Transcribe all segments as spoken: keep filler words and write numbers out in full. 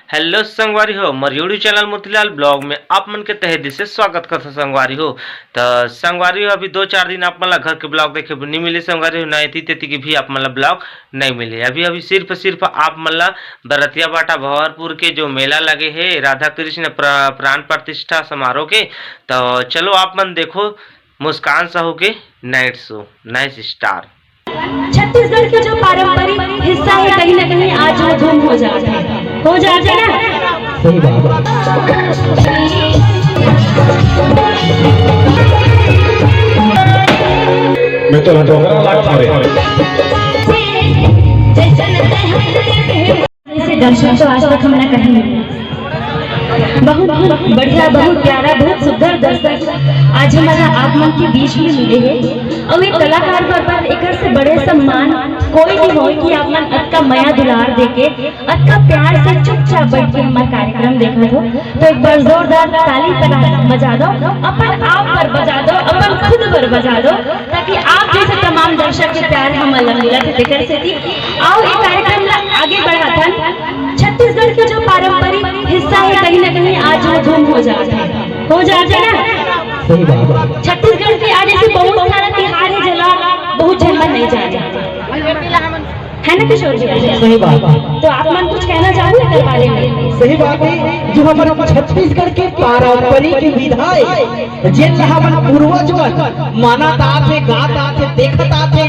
Hello संगवारी हो, मोर YouTube channel Motilal blog में आप मन के तहे दिल से स्वागत करथों संगवारी हो। त संगवारी हो, अभी दो चार दिन आप मन ला घर के ब्लॉग देखे बर नइ मिले संगवारी हो, ना एती तेती के भी आप मन ला ब्लॉग नइ मिले। अभी अभी सिर्फ सिर्फ आप मन ला बरतिया बाटा भंवरपुर के जो मेला लगे हे राधा कृष्ण प्र-, प्राण प्रतिष्ठा समारोह के, त चलो आप मन देखो मुस्कान साहू के night show, night star. Chhattisgarh के जो पारंपरिक हिस्सा हे, कहीं ना कहीं आज वो गुम हो जात हे, हो जात हे ना। सही बात। मैं तो डोकरा लाग मारे। जैसे दर्शक तो आज तक हमला कहीं नहीं। बहुत, बहुत बढ़िया, बहुत प्यारा, बहुत सुंदर दर्शक आज हमला आप मन के बीच में मिले हे। अउ एक कलाकार बर, बर एकर से बड़े सम्मान कोई नहीं होय कि आप मन अतका मया दुलार देके, अतका प्यार से चुपचाप बैठ के हमार कार्यक्रम देखत हो, तो एक बार जोरदार ताली बजा दो, अपन आप पर बजा दो, अपन खुद पर बजा दो, ताकि आप जैसे तमाम दर्शक के प्यार हमला मिलत हे, तेकर सेती। अउ ए कार्यक्रम ला आगे बढ़ाथन। छत्तीसगढ़ के जो पारंपरिक हिस्सा हे, कहीं ना कहीं आज वो गुम हो जात हे, हो जात हे ना। सही बात। छत्तीसगढ़ के आज ऐसे बहुत सारा तिहार हे, जेला बहुत झन मन नहीं जाने, है ना किशोर जी? सही बात। तो आप मन कुछ कहना चाहू एकर बारे में? सही बात हे, जो हमर छत्तीसगढ़ के पारंपरिक विधा हे, जेन ला हमन पूर्वज मन मानत आत हे, गात आत हे, देखत आत हे,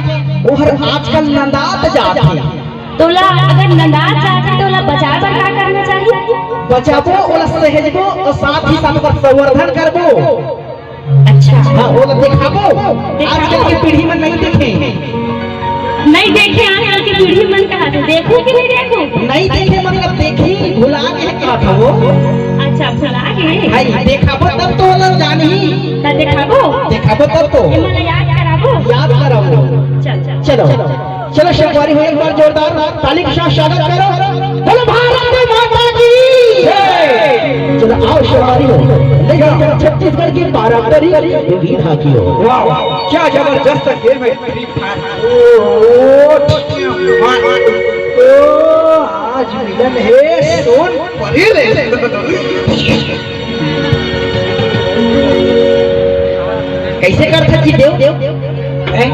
ओहर आजकल नंदात जात हे। तोला अगर नंदात जात हे, तो ओला बचाए बर का करना चाहिए? बचाबो, ओला सहेजबो अउ साथ ही साथ ओकर संवर्धन करबो। अच्छा। हाँ, ओला देखाबो। देखाबो। आजकल के पीढ़ी मन नहीं देखे। नहीं देखे, आजकल के पीढ़ी मन कहा थे, देखो कि नहीं देखो? नहीं देखे, मतलब देखी, भुला गे कहा था वो। अच्छा, भुला गे। हाँ, देखाबो तब तो ओला जानही। त देखाबो? देखाबो तब तो। एमन ला याद कराबो? याद कराबो। चल, चल। चलो। चलो संगवारी हो, एक बार जोरदार ताली के साथ स्वागत करो। बोलो भारत माता की जय। चलो आओ संगवारी हो, ले जाओ छत्तीसगढ़ की पारंपरिक विधा की हो। वाह, वाह, क्या जबरदस्त गेम है। ओ, ओ, आज मिलन है सोन परी ले। कैसे करथस जी देव? हैं?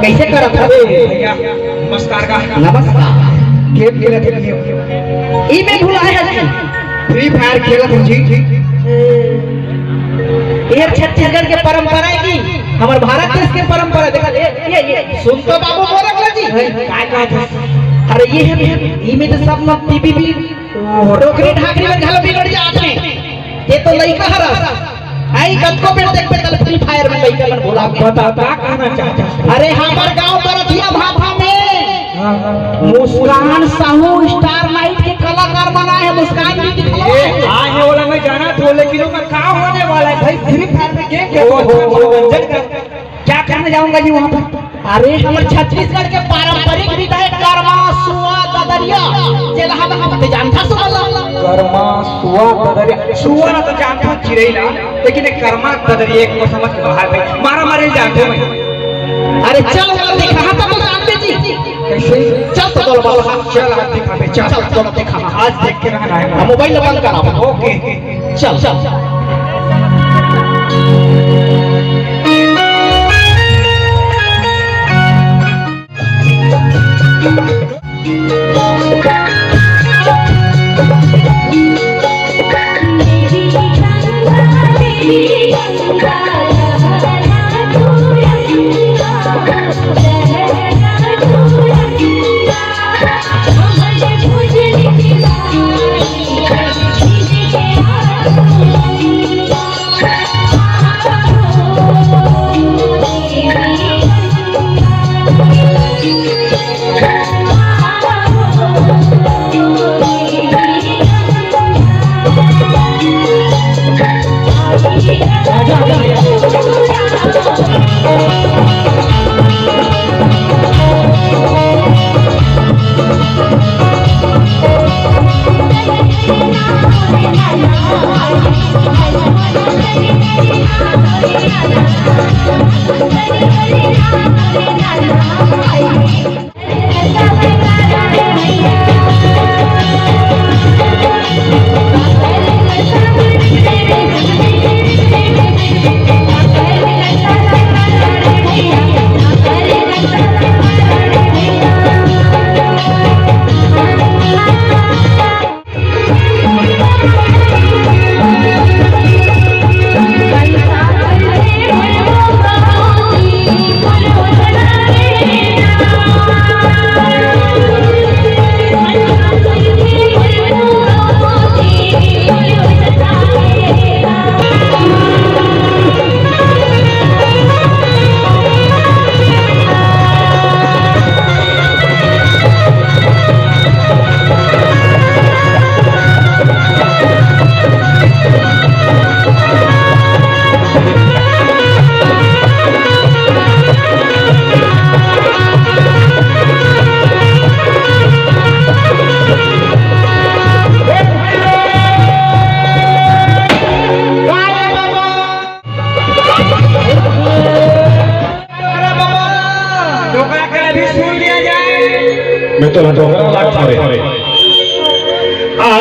कैसे करत हस? अरे भैया, नमस्कार का। नमस्कार। गेम खेलत हे, गेम। ई में भुलाए हस जी। Free Fire खेलत हस जी। ये छत्तीसगढ़ के परंपरा हे कि हमर भारत देश के परंपरा हे। देखा, ये, ये, ये। सुन तो बाबू मोर अगला जी। हैं? काय कहत हस? अरे ये हे, ये, ई में तो सब लोग टीवी भी टोकरी ढाकरी में घलो बिगड़ जात हे। ये तो लइका हरस। आई कतको बेर देखबे तले Free Fire में लइका मन भुला के। बता, का कहना चाहत हस? अरे हमर गांव बरथिया भाठा में हाँ, हाँ। मुस्कान साहू Star Night के कलाकार मन आए हे, मुस्कान जी दिखला। ए, आए हे ओला मैं जानत हों, लेकिन ओकर का होने वाला हे भाई? Free Fire में गेम खेल, ओहो। मनोरंजन कर। क्या करने जाऊंगा जी वहाँ पर? अरे, हमर छत्तीसगढ़ के पारंपरिक विधा हे करमा, सुआ, ददरिया, जेला हम, हम ते जानथस ओला। करमा, सुआ, ददरिया, सुआ ला तो जानथों, चिरई ला, लेकिन ये करमा, ददरिया एक को समझ के बाहर भाई, मारा मारी जानथों मैं। अरे चल, ओला देखा, हाँ, तब तो जानबे जी। कैसे? चल तो बोल, बोल, हाँ। चल, आज दिखाबे, चल। चल, चल, देखा, हाँ। आज देख के रहना है। हाँ, मोबाइल बंद करा। ओके। चल, चल।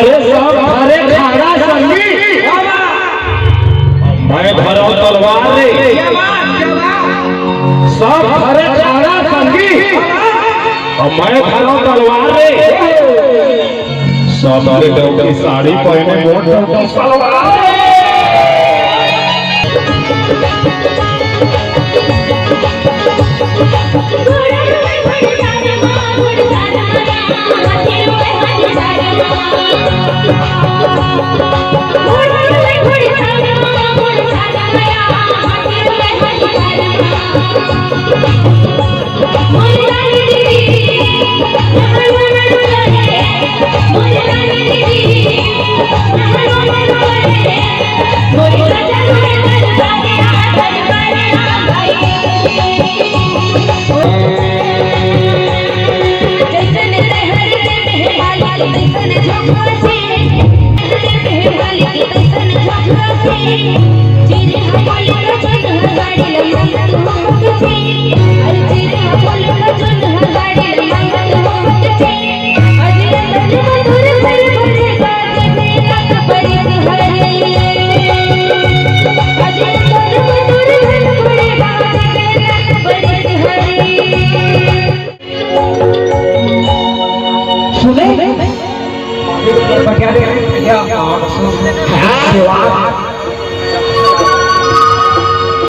अरे सब धरे खाड़ा संगी, मैं धरव तलवार रे। सब धरे खाड़ा संगी, मैं धरव तलवार रे। सबके डौकी साड़ी पहने, मोर डौकी सलवार रे। सुने? बढ़िया, बढ़िया।